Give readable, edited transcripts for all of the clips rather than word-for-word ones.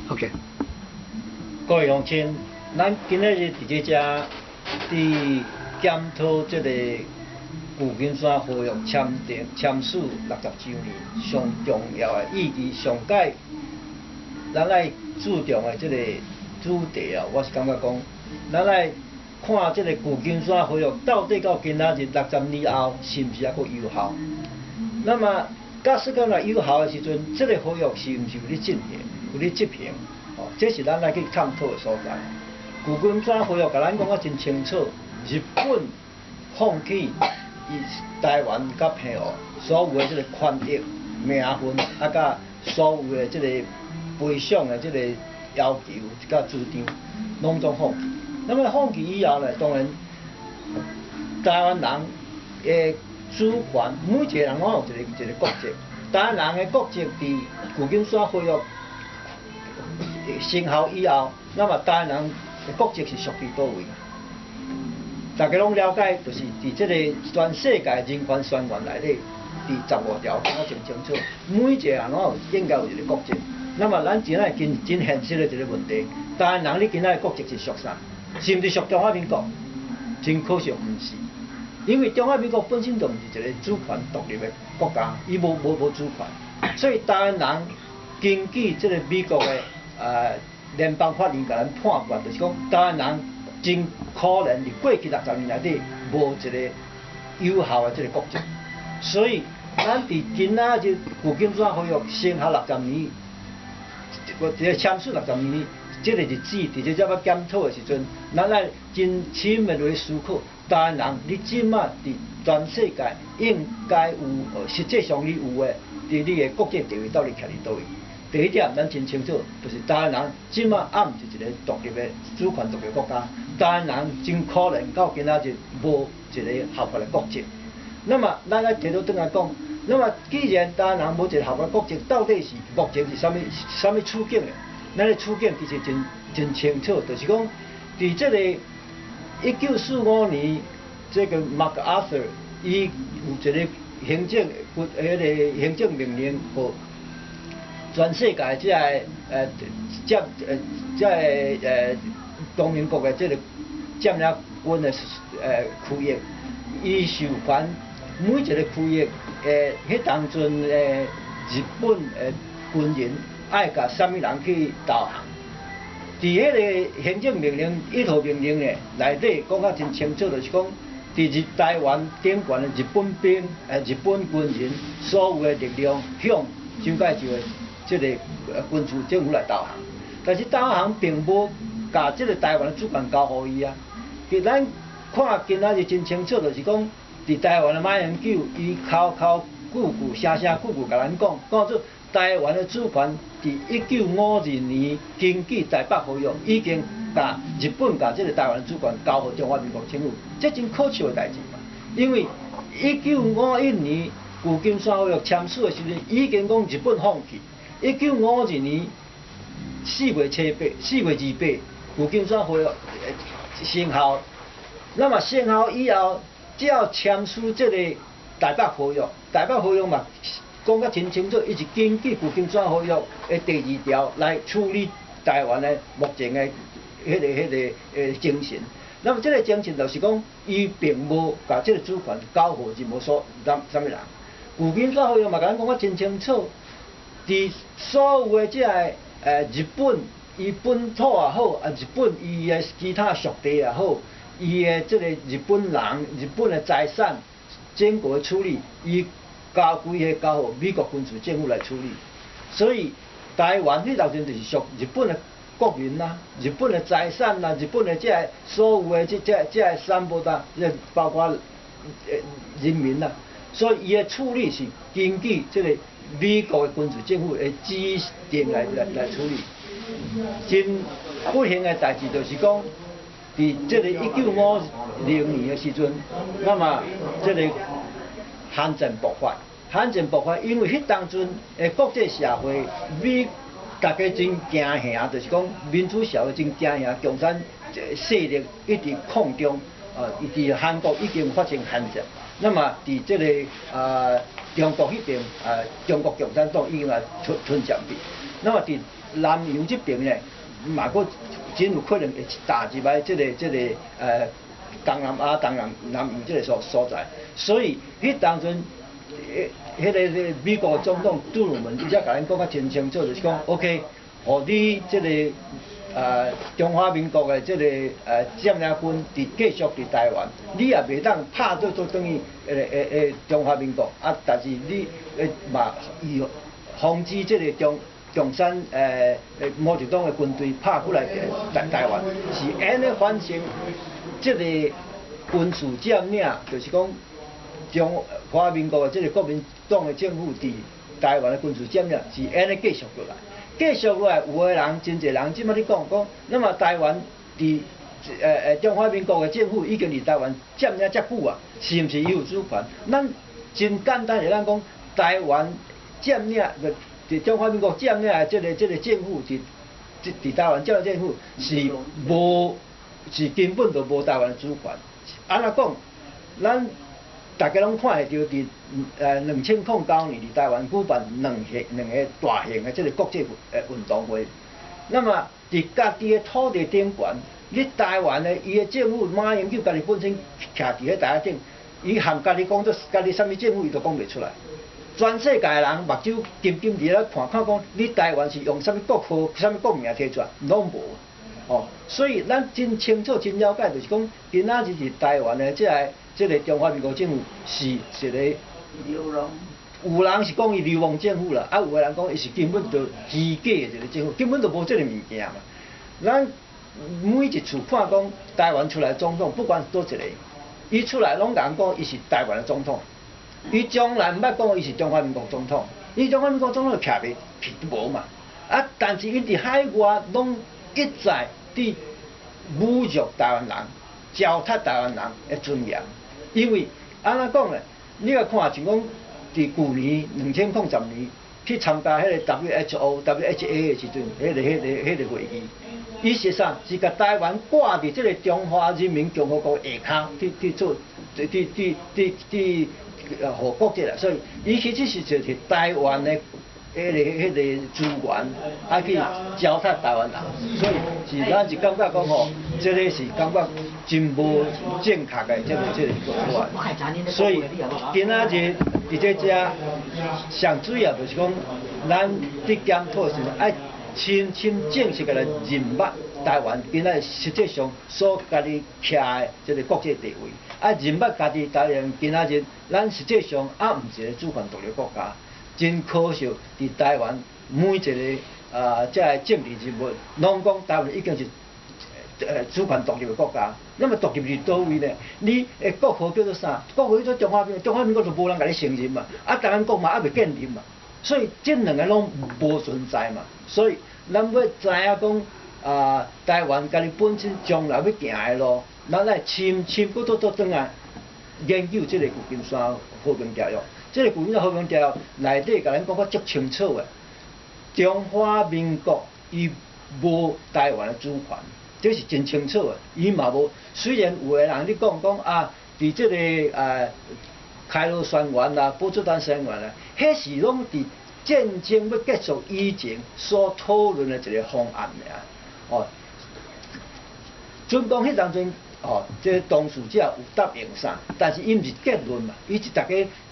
OK。各位鄉親，咱今仔日佇這遮佇檢討這个舊金山和約簽訂簽署60週年上重要的意義，上蓋咱愛注重的這个主題啊，我是感覺講，咱愛看這个舊金山和約到底到今仔日六十年後是毋是猶閣有效？那麼假使講若有效的時陣，這个和約是毋是有咧進行，有咧執行？哦，這是咱愛去探討的所在。舊金山和約共咱講甲真清楚，日本放棄伊台灣佮澎湖所有的這个權益、名分，啊，佮所有的這个賠償的這个要求佮主張，攏總放棄。那麼放棄以後呢，當然台灣人的主權，每一個人攏有一个一个國籍。台灣人的國籍佇舊金山和約生效以後，那麼台灣人的國籍是屬佇佗位？大家攏了解，就是佇這個全世界人權宣言內底，佇15條講得真清楚，每一個人攏有應該有一个國籍。那麼咱今仔真真現實的一个問題，台灣人你今仔的國籍是屬啥？是毋是屬中華民國？真可惜，毋是，因為中華民國本身就毋是一个主權獨立的國家，伊無無無主權，所以台灣人根據這個美國的聯邦法院共咱判決，就是講台灣人真可能佇過去六十年內底無一个有效的這个國籍，所以咱佇今仔日舊金山和約生效六十年，這个簽署六十年，這个日子佇這遮欲檢討的時陣，咱愛真深的來思考，台灣人你這馬佇全世界應該有，實際上你有的，佇你的國際地位到底徛佇佗位？第一點，咱真清楚，就是台灣人這馬猶毋是一个獨立的主權獨立國家，台灣人真可能到今仔日無一个合法的國籍。那麼，咱愛提倒轉來講，那麼既然台灣人無一个合法國籍，到底是目前是啥物啥物處境的？咱的處境其實真真清楚，就是講，佇這个1945年，這个麥克阿瑟伊有一个行政軍彼个行政命令，予全世界這个佔這个同盟國的這个佔領軍的區域，伊授權每一个區域的彼當陣的日本的軍人愛共啥物人去投降。佇彼个行政命令1號命令呢內底講甲真清楚，就是講佇日台灣頂懸的日本兵、日本軍人所有的力量向蔣介石的這个軍事政府來投降，但是投降並無共這个台灣的主權交予伊啊。其實咱看今仔日真清楚，就是講佇台灣的馬英九，伊口口句句聲聲句句共咱講，講做台灣的主權佇1952年根據台北和約已經共日本共這个台灣主權交予中華民國政府，這真可笑的代誌嘛。因為1951年舊金山和約簽署的時陣，已經講日本放棄。1952年4月7、8，4月28，舊金山和約生效。那麼生效以後，才簽署這个台北和約。台北和約嘛，講甲真清楚，伊是根據舊金山和約的第二條來處理台灣的目前的彼个精神。那麼這个精神就是講，伊並無共這个主權交予任何所啥啥物人。舊金山和約嘛，共咱講甲真清楚，佇所有的這个日本伊本土也好，啊日本伊的其他屬地也好，伊的這个日本人、日本的財產整個的處理，伊交規个交予美國軍事政府來處理。所以台灣彼當陣就是屬日本的國民啦，日本的財產啦，日本的這个所有的這這這个產物啦，包括人民啦，所以伊的處理是根據這个美國的軍事政府的指定來處理。真不幸的代誌就是講，佇這个1950年的時陣，那麼這个韓戰爆發，韓戰爆發，因為彼當陣的國際社會，美大家真驚嚇，就是講民主社會真驚嚇，共產勢力一直擴張，伊佇韓國已經發生韓戰，那麼佇這个中國彼邊，中國共產黨已經來吞吞佔去，那麼佇南洋這爿呢，嘛閣真有可能會打入來這個東南亞、東南南洋這個所在。所以彼當陣，彼個美國總統杜魯門伊才共咱講甲真清楚，就是講 OK，予你這個中華民國的這個佔領軍佇繼續佇台灣，你也袂當拍倒做轉去中華民國啊，但是你嘛伊防止這個中共產毛澤東的軍隊拍過來台灣，是按呢反正這個軍事佔領，就是講中華民國的這個國民黨的政府佇台灣的軍事佔領是按呢繼續落來，繼續落來，有的人真濟人這擺咧講講，那麼台灣佇中華民國的政府已經佇台灣佔領遮久啊，是毋是伊有主權？咱真簡單會當講，台灣佔領佇中華民國佔領的這個政府佇台灣佔領政府是無是根本就無台灣的主權。按怎講？咱大家攏看會著，佇2009年佇台灣舉辦兩個大型的這個國際運動會。那麼佇家己的土地頂懸，你台灣的伊的政府馬英九家己本身徛佇彼台仔頂，伊含家己講做家己啥物政府，伊都講袂出來。全世界的人目睭金金佇咧看，看講你台灣是用啥物國號、啥物國名提出來，攏無。哦，所以咱真清楚、真了解，就是講今仔日是台灣的這個中華民國政府是一個流亡。有人是講伊流亡政府啦，啊有的人講伊是根本就虛假的一個政府，根本就無這個物件嘛。咱每一次看講台灣出來總統，不管是佗一個，伊出來攏共人講伊是台灣的總統，伊從來毋捌講伊是中華民國總統，伊中華民國總統徛袂去無嘛。啊，但是𪜶佇海外攏一再佇侮辱台灣人、糟蹋台灣人的尊嚴，因為按怎講咧？你若看像講佇舊年2010年去參加彼個 WHO、WHA 的時陣，彼個會議，伊是啥？是共台灣掛佇這個中華人民共和國下跤去做，去予國際啦。所以伊其實是就是台灣的彼個資源，啊去糟蹋台灣人，所以是咱是感覺講吼，這個是感覺真無正確的這個做法。所以今仔日佇這遮上主要就是講，咱佇檢討時愛深深正式的來認捌台灣今仔日實際上所家己徛的這個國際地位，啊認捌家己台灣今仔日咱實際上猶毋是一個主權獨立國家。真可惜，佇台灣每一個這个政治人物，攏講台灣已經是主權獨立的國家。那麼獨立佇佗位呢？你的國號叫做啥？國號叫做中華民國，中華民國就無人共你承認嘛。啊，台灣國嘛猶未建立嘛。所以這兩個攏無存在嘛。所以咱欲知影講啊，台灣家己本身將來欲行的路，咱愛深深閣倒轉來研究這個舊金山和平條約。這個舊金山和平條約內底共咱講甲足清楚的，中華民國伊無台灣的主權，這是真清楚的。伊嘛無，雖然有的人咧講講啊，佇這個開羅宣言啦、波茨坦宣言啦，彼是攏佇戰爭欲結束以前所討論的一個方案爾。哦，準講彼當陣，哦，這個當事者有答應啥，但是伊毋是結論嘛，伊是逐家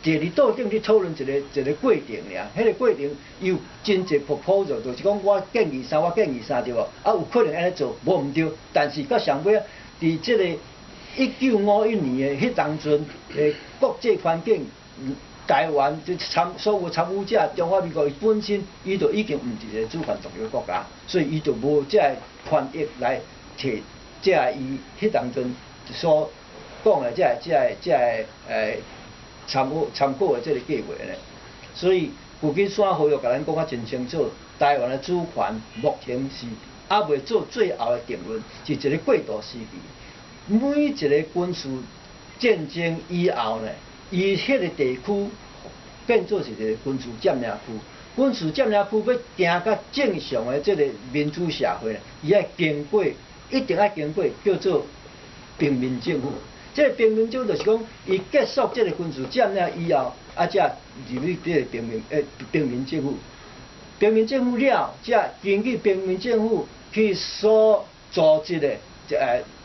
坐佇桌頂去討論一個一個過程爾，彼個過程有真濟 proposal，就是講我建議啥，我建議啥對無？啊，有可能按呢做，無毋對。但是到上尾仔，佇這個1951年的彼當陣的國際環境，台灣這參所有參與者，中華民國伊本身伊就已經毋是一個主權獨立國家，所以伊就無這个權益來提這个伊彼當陣所講的這個參考的這個計劃咧。所以舊金山和約共咱講甲真清楚，台灣的主權目前是猶未做最後的定論，是一個過渡時期。每一個軍事戰爭以後呢，伊彼個地區變做是一個軍事佔領區。軍事佔領區欲行較正常的這個民主社會咧，伊愛經過，一定愛經過叫做平民政府。這個平民政府就是講，伊結束這個軍事佔領以後，啊，才入去這個平民政府。平民政府了，才根據平民政府去所組織的，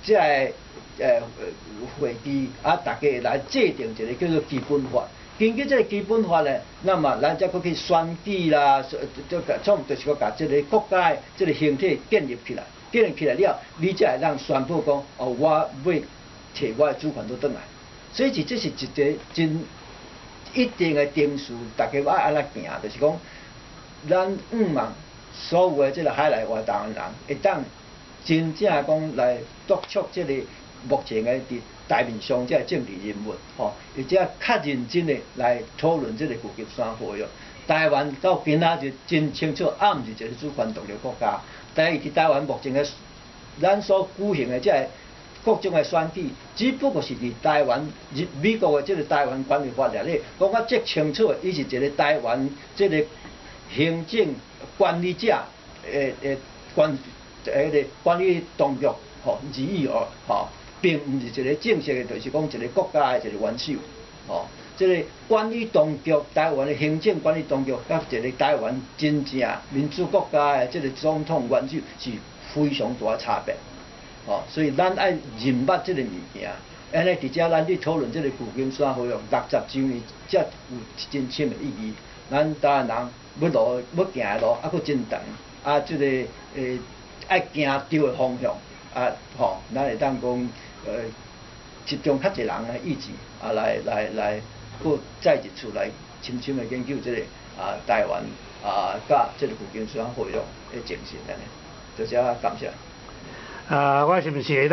這個會議啊，大家來制定一個叫做基本法。根據這個基本法咧，那麼咱才閣去選舉啦，就創就是講共這个國家的這个形體建立起來，建立起來了，你才會當宣布講，哦，我欲提我的主權倒轉來。所以是這是一個真一定的程序，大家愛按呢行，就是講，咱向望所有的這个海內外台灣人會當真正講來督促這个目前的佇台面上這个政治人物，吼，而且較認真的來討論這个舊金山和約。台灣到今仔日真清楚，也毋是一个主權獨立國家。但是佇台灣目前的咱所舉行的這个各種的選舉，只不過是佇台灣入美國的這个台灣關係法內底講甲足清楚的，伊是一个台灣這个行政管理者的管彼个管理當局吼而已哦，吼，並毋是一个正式的，就是講一个國家的一個元首，吼。這个管理當局，台灣的行政管理當局，佮一个台灣真正民主國家的這个總統元首是非常大的差別，吼。所以咱愛認捌這个物件，按呢佇遮咱咧討論這个舊金山和約60週年，才有真深的意義。咱台灣人欲路欲行的路猶閣真長，啊，這个愛行對的方向，啊，吼，咱會當講集中較濟人的意志，啊，來來來，閣再一次來深深的研究這个啊台灣啊佮這个舊金山和約的精神按呢，就這感謝。啊，我是毋是會當？